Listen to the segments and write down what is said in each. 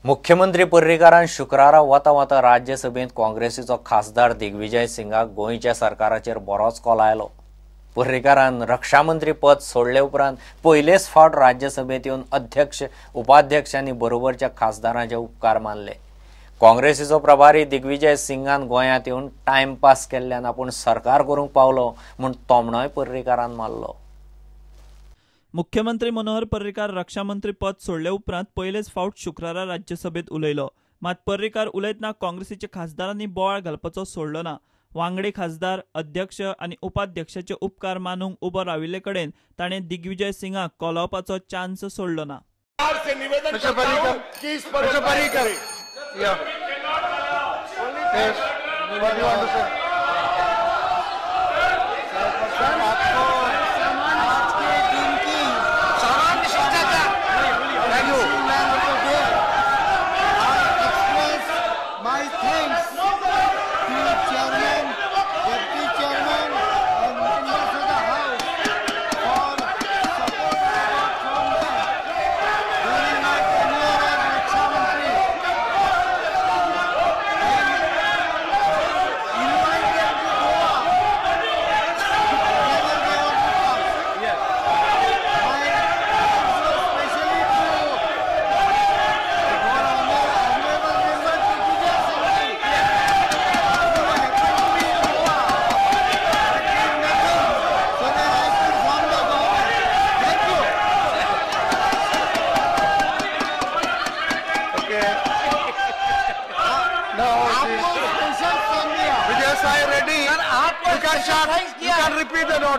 मुख्यमंत्री पर्रीकारान शुक्रारा वता वता राज्यसभेंत काँग्रेसीचो खासदार दिग्विजय सिंगाक गोंयच्या सरकाराचेर बरोच कोलायलो। पर्रीकारान रक्षामंत्री पद सोडले उपरांत पयलेच फावट राज्यसभेंत येवन अध्यक्ष, उपाध्यक्ष आनी बरोबरच्या खासदारांचे उपकार मानले। काँग्रेसीचो प्रभारी दिग्विजय सिंगान गोंयांत येवन टायमपास केल्ल्यान आपूण सरकार करूंक पावलो म्हूण तोमणोय पर्रीकारान मारलो। मुख्यमंत्री मनोहर पर्रीकार रक्षामंत्री पद सोडले उपरांत पयलेच फावट शुक्रारा राज्यसभेत उलयलो। मात पर्रीकार उलयतना काँग्रेसीच्या खासदारांनी बोवाळ घालपाचो सोडलो ना। वांगडी खासदार, अध्यक्ष आनी उपाध्यक्षाचे उपकार मानूंक उबो राविल्ले कडेन ताणें दिग्विजय सिंगाक कोलावपाचो चान्स सोडलो ना।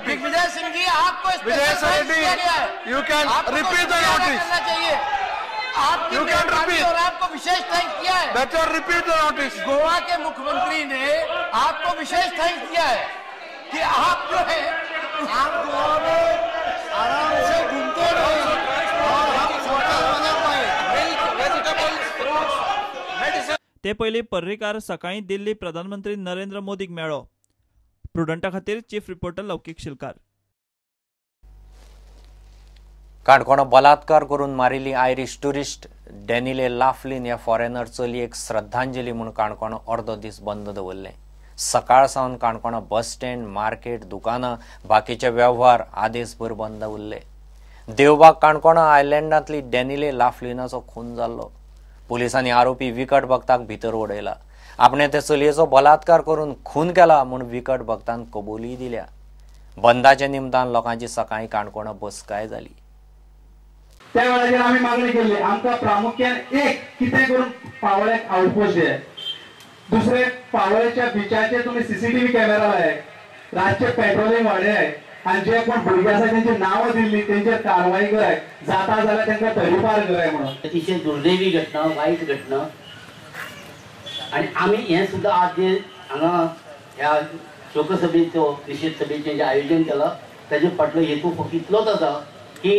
दिग्विजय सिंह जी, आपको you can repeat the notice. You can repeat. और आपको विशेष thank किया है। Better repeat the notice. Goa के मुख्यमंत्री ने आपको विशेष thank किया है कि आप जो है आप गोवा में आराम से घूमते रहे और हम सरकार बना पाए। Milk, vegetables, fruits, medicine. ते पयलीं पर्रीकार सकाळीं दिल्ली प्रधानमंत्री नरेंद्र मोदीक मेळ्ळो। प्रुडंटा खातीर चीफ रिपोर्टर लौकीक शिलकार। काणकोणा बलात्कार करून मारिल्ली आयरिश ट्युरिस्ट डॅनिले लाफलिन ह्या फॉरेनर चलयेक श्रद्धांजली म्हूण काणकोणा अर्दो दीस बंद दवरलें। सकाळ सावन काणकोणा बस स्टँड, मार्केट, दुकानां, बाकीचे वेव्हार आदेसभर बंद उरले। देवबाग काणकोणा आयलँडांतली डॅनिले लाफलिनाचो खून जाल्लो। पुलिसांनी आरोपी विकट भक्ताक भितर उडयला। आपणे ते चलयेचो बलात्कार करून खून केला म्हूण विकट भक्तान कबुली दिल्या। बंदाच्या निमतान लोकांची सकाळीं काणकोणा बसकाय जाली। त्या वेळाचेर आमी मागणी केल्ली आमकां प्रामुख्यान एक कितें करून पावळ्याक आउटपोस्ट जाय, दुसरें पावळ्याच्या बिचाचेर तुमी सीसीटीव्ही कॅमेरा लाय, रातचे पेट्रोलिंग वाडयाय आनी जे कोण भुरगे आसा तेंची नांवां दिल्ली तेंचेर कारवाय कराय, जाता जाल्यार तेंकां तडीपार कराय म्हणून। अतिशय दुर्दैवी घटना, वायट घटना। आनी आमी हें सुद्दां आज जे हांगा ह्या शोकसभेचो निशेध सभेचें जें आयोजन केलां ताजे फाटलो हेतू फक्त इतलोच आसा की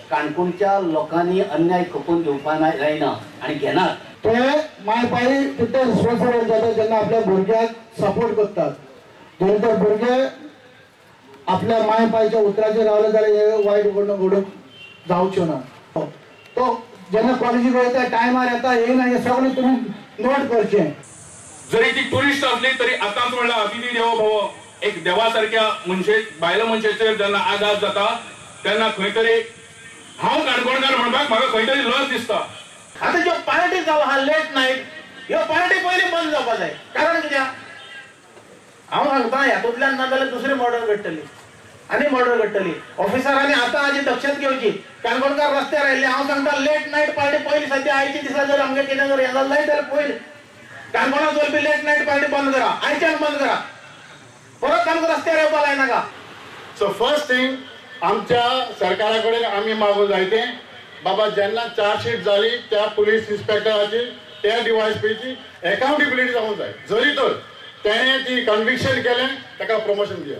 काणकोणच्या लोकांनी अन्याय खपोवन घेवपा जायना आनी घेनात। ते माय पाय तितले रिस्पॉन्सिबल जाता जेन्ना आपल्या भुरग्याक सपोर्ट करतात। जर तर भुरगे आपल्या माय पायच्या उतराचेर रावले जाल्यार हे वायट घडोवंक जावच्यो ना। तो जेन्ना कॉलेजीक वयता टायमार येता येयना हें सगळें तुमी नोट करचें। जरी ती टुरिस्ट असली तरी आतांच म्हणल्यार अतिथी देवो भव एक देवा सारक्या मनशे बायल मनशेचेर जेन्ना आघात जाता तेन्ना खंय तरी हांव काणकोणकार म्हणपाक म्हाका खंय तरी लज दिसता। आतां ज्यो पार्टी जावं आहा लेट नायट ह्यो पार्टी पयलीं बंद जावपा जाय। कारण कित्याक हांव सांगता हातूंतल्यान ना जाल्यार दुसरी मर्डर घडटली आनी मर्डर घडटली। ऑफिसरांनी आतां हाजी दक्षता घेवची। काणकोणकार रस्त्यार आयिल्ले हांव सांगता लेट नायट पार्टी पयली सद्या आयच्या दिसा जर आमगेर कितें जर हें जालें जाल्यार पयलीं काणकोणां चलपी लेट नायट पार्टी बंद करा, आयच्यान बंद करा, परत आमकां रस्त्यार येवपा लायनाका। सो फर्स्ट थिंग आमच्या सरकारा कडेन आमी मागूंक जाय तें बाबा जेन्ना चार्जशीट जाली त्या पुलीस इन्स्पेक्टराची त्या डीवायएसपीची एकाउंटेबिलिटी जावंक जाय। जरी तर तेणें ती कन्विक्शन केलें ताका प्रमोशन दिया,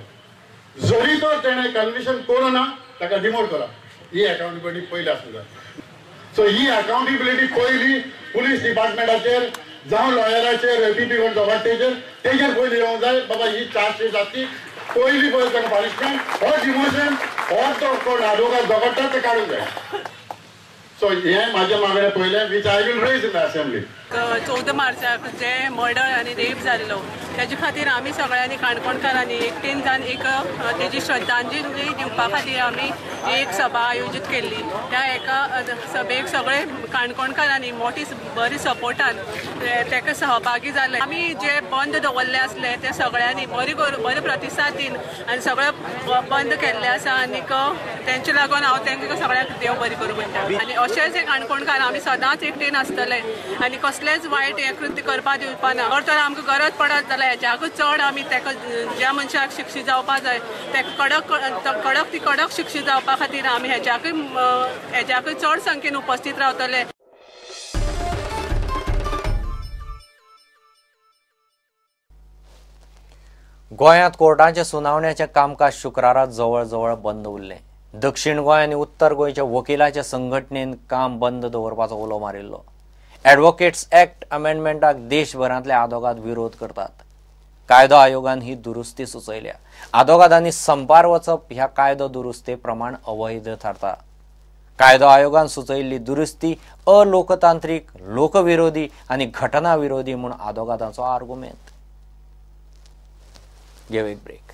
जरी तर तेणें कन्विक्शन करूं ना ताका डिमोट करा। ही अकाउंटेबिलिटी पयली आसूंक जाय। सो ही अकाउंटेबिलिटी पयली पुलीस डिपार्टमेंटाचेर जावं लॉयराचेर एपीपी कोण जबाटेचेर तेजेर पयली येवंक जाय बाबा ही चार्जशीट जातली पयली पयली ताका पनिशमेंट और डिमोशन और तो कोण आडवोकात झगडटा ते काडूंक जाय। सो हें म्हाजें मागणें पयलें which I will raise in the assembly. 14 मार्चाक जे मर्डर आनी रेप जाल्लो तेजे खातीर आमी सगळ्यांनी काणकोणकारांनी एकटेन जावन एक तेजी श्रद्धांजली दिवपा खातीर आमी एक सभा आयोजीत केल्ली. त्या एका सभेक सगळे काणकोणकारांनी मोठी बरी सपोर्टान तेका सहभागी जाले. आमी जे बंद दवरले आसले ते सगळ्यांनी बरी बरे प्रतिसाद दिवन आनी सगळे बंद केल्ले आसा आनीक तेंचे लागून हांव तेंकां सगळ्यांक देव बरी करूं म्हणटा. आनी अशेंच हे काणकोणकार आमी सदांच एकटेन आसतले आनी कसलेंच वायट हें कृत्य करपा दिवपा ना. तर आमकां गरज पडत जाल्यार हेच्याकूच चड आमी तेका ज्या मनशाक शिक्षा जावपा जाय तेका कडक ती कडक शिक्षा जावपा खातीर आमी हेच्याकूय चड संख्येन उपस्थित रावतले. गोंयांत कोर्टांच्या सुनावण्याचें कामकाज शुक्रारा जवळ जवळ बंद उरलें. दक्षिण गोंय आनी उत्तर गोंयच्या वकिलाच्या संघटनेन काम बंद दवरपाचो उलो मारिल्लो. ॲडव्होकेट्स ॲक्ट अमेंडमेंटाक देशभरांतले आदोगाद विरोध करतात. कायदो आयोगान ही दुरुस्ती सुचयल्या. आदोगादांनी संपार वचप ह्या कायदो दुरुस्ते प्रमाण अवैध थारता. कायदो आयोगान सुचयल्ली दुरुस्ती अलोकतांत्रीक, लोकविरोधी आनी घटना विरोधी म्हूण आदोगादांचो आर्गुमेंत. घेव एक ब्रेक.